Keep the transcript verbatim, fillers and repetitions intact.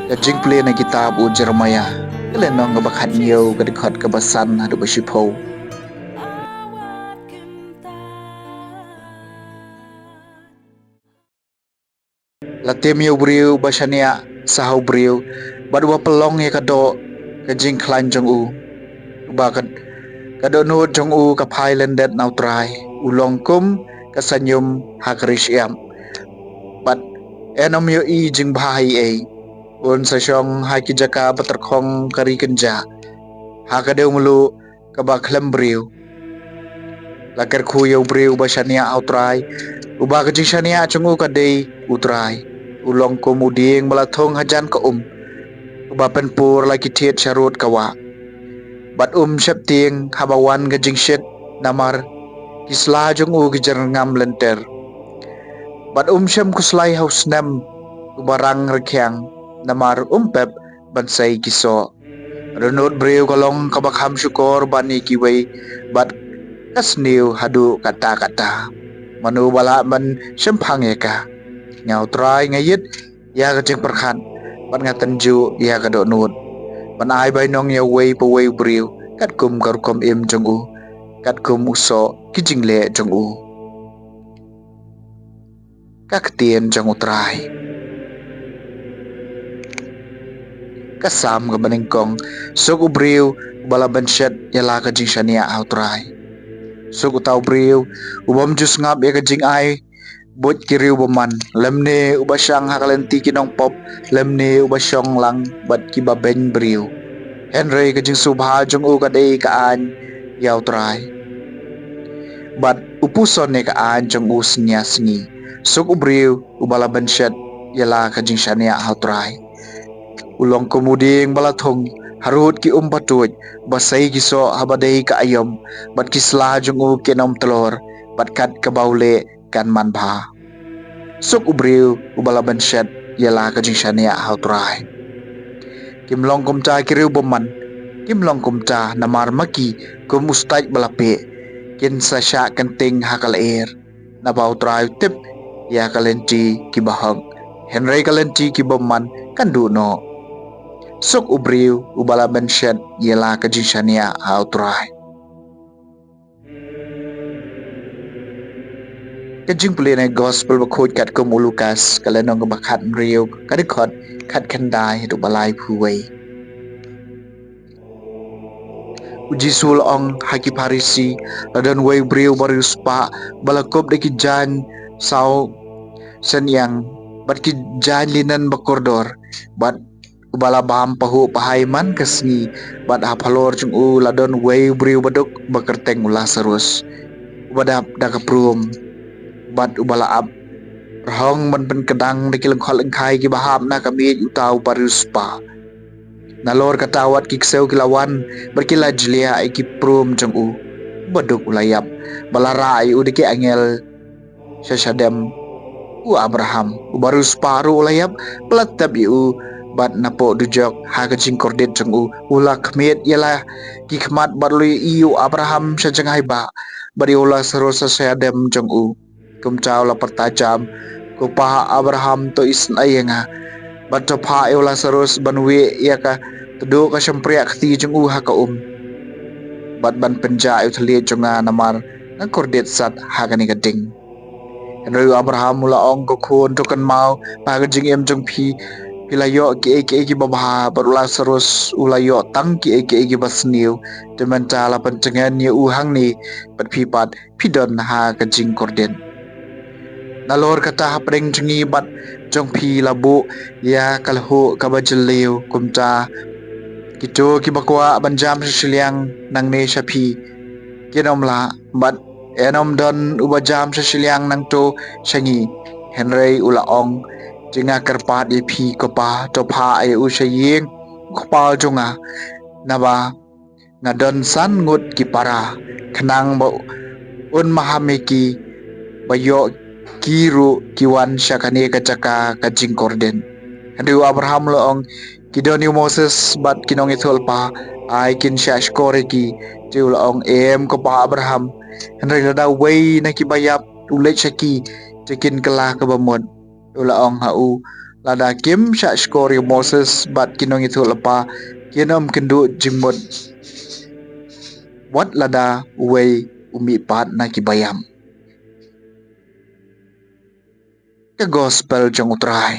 Ka jingpule na kitab u Jeremiah, ka lynnong kaba khathynñiew, ka dkhot kaba san haduh ba shiphew. La tim ïa u briew ba shaniah sa ha u briew, bad uba pynlong ïa ka doh ka jingkhlaiñ jong u, uba ka, ka dohnud jong u ka phai lyndet na u Trai, u long kum ka saiñum ha ka ri shyiap. Bad yn ym ïohi jingbha ei ei. Un sa shong ha ki jaka ba tyrkhong ka ri kynjah, ha ka dew mluh kaba khlem briew. La kyrkhu ïa u briew ba shaniah ha u Trai, uba ka jingshaniah jong u ka dei u Trai. U long kum u dieng ba la thung hajan ka um, uba pynpur la ki thied sharud ka wah. Bad um sheptieng haba wan ka jingshit, namar ki sla jong u ki jyrngam lynter. Bad um shym khuslai ha u snem uba rang rkhiang, namar um pep ban sei ki soh. Dohnud briew ka long kaba kham shukor ban ïa kiwei, bad ka sniew haduh katta katta. Mano ba lah ban shemphang ïa ka? Nga u Trai nga ïit ïa ka jingpyrkhat, bad nga tynjuh ïa ka dohnud, ban ai bainong ïa uwei pa uwei u briew katkum ka rukom im jong u, katkum u soh ki jingleh jong u. Ka ktien jong u Trai. Ka Salm kaba nyngkong. Suk u briew uba la bynshet ïa la ka jingshaniah ha u Trai. Suk uta u briew u bym ju sngap ïa ka jingai buit ki riewbymman, lymne uba shang ha ka lynti ki nongpop, lymne uba shong lang bad kiba beiñ briew. Hynrei ka jingsngewbha jong u ka dei ka aiñ ïa u Trai, bad u puson ïa ka aiñ jong u synñia sngi. Suk u briew uba la bynshet ïa la ka jingshaniah ha u Trai. U long kum u dieng ba la thung harud ki um ba tuid, ba sei ki soh haba dei ka aïom, bad ki sla jong u kin ym tlor, bad kat kaba u leh kan manbha. Suk u briew uba la bynshet ïa la ka jingshaniah ha u Trai. Kim long kumta ki riewbymman, kim long kumta, namar ma ki kum u stait ba la peh, kin sa shah kynting ha ka lyer. Naba u Trai u tip ïa ka lynti kiba hok, hynrei ka lynti ki bymman kan duh noh. Suk u briew uba la bynshet ïa la ka jingshaniah ha u Trai. Ka jingpule na Gospel bakhuid katkum u Lukas, ka lynnong kaba khathynriew, ka dkhot khatkhyndai haduh ba laiphew wei. U Jisu u la ong ha ki Pharisi, la don uwei u briew ba riewspah, ba la kup da ki jaiñ saw synñiang, bad ki jaiñ linen ba kordor, bad uba la bam pahuh pahai man ka sngi, bad ha phalor jong u la don uwei u briew baduk ba kyrteng u Lasarus, uba dap da ka prum, bad uba la ap rhong ban pynkdang da ki lyngkhot lyngkhai kiba hap na ka miej uta u ba riewspah. Nalor kata wat ki ksew ki la wan, bad ki la jliah ïa ki prum jong u. Baduk u la ïap, ba la rah ïa u da ki angel sha shadem. U Abraham, u ba riewspah ruh u la ïap, ba la tep ïa u, bad napoh dujok ha ka jingkordit jong u, u la khmied ïa la ki khmat, bad u la ïohi ïa u Abraham sha jngai bah, bad ïa u Lasarus sha shadem jong u. Kumta u la pyrta jam, Ko Pa Abraham, to isynei ïa nga, bad to phah ïa u Lasarus ban wieh ïa ka tdong ka shympriah kti jong u ha ka um, bad ban pynjah ïa u thylliej jong nga, namar nga kordit sat ha kane ka ding. Hynrei u Abraham u la ong, Ko khun, to kynmaw ba ha ka jingim jong phi, phi la ïoh kiei kiei kiba bha, bad u Lasarus u la ïoh tang kiei kiei kiba sniew. Te mynta la pyntngen ïa u hangne, bad phi pat phi don ha ka jingkordit. Nalor kata hapdeng jong ngi bad jong phi la buh ïa ka lhuh kaba jylliew. Kumta kito kiba kwah ban jam sha shiliang nangne sha phi kin ym lah, bad yn ym don uba jam sha shiliang nangto sha ngi. Hynrei u la ong, Te nga kyrpad ïa phi, Ko Pa, to phah ïa u sha ïing u kpa jong nga, naba nga don san ngut ki para, khnang ba un maham ïa ki, ba ïoh ki ruh ki wan sha kane ka jaka ka jingkordit. Hynrei u Abraham u la ong, Ki don ïa u Moses bad ki nongïathuhlypa, ai kin shahshkor ïa ki. Te u la ong, Em, ko pa Abraham, hynrei lada uwei na kiba ïap u leit sha ki, te kin kylla kaba mut. U la ong ha u, Lada kim shah shkor ïa u Moses bad ki nongïathuhlypa, kin ym kynduh jingmut wat lada uwei u mihpat na ki baïap. Ka Gospel jong U Trai.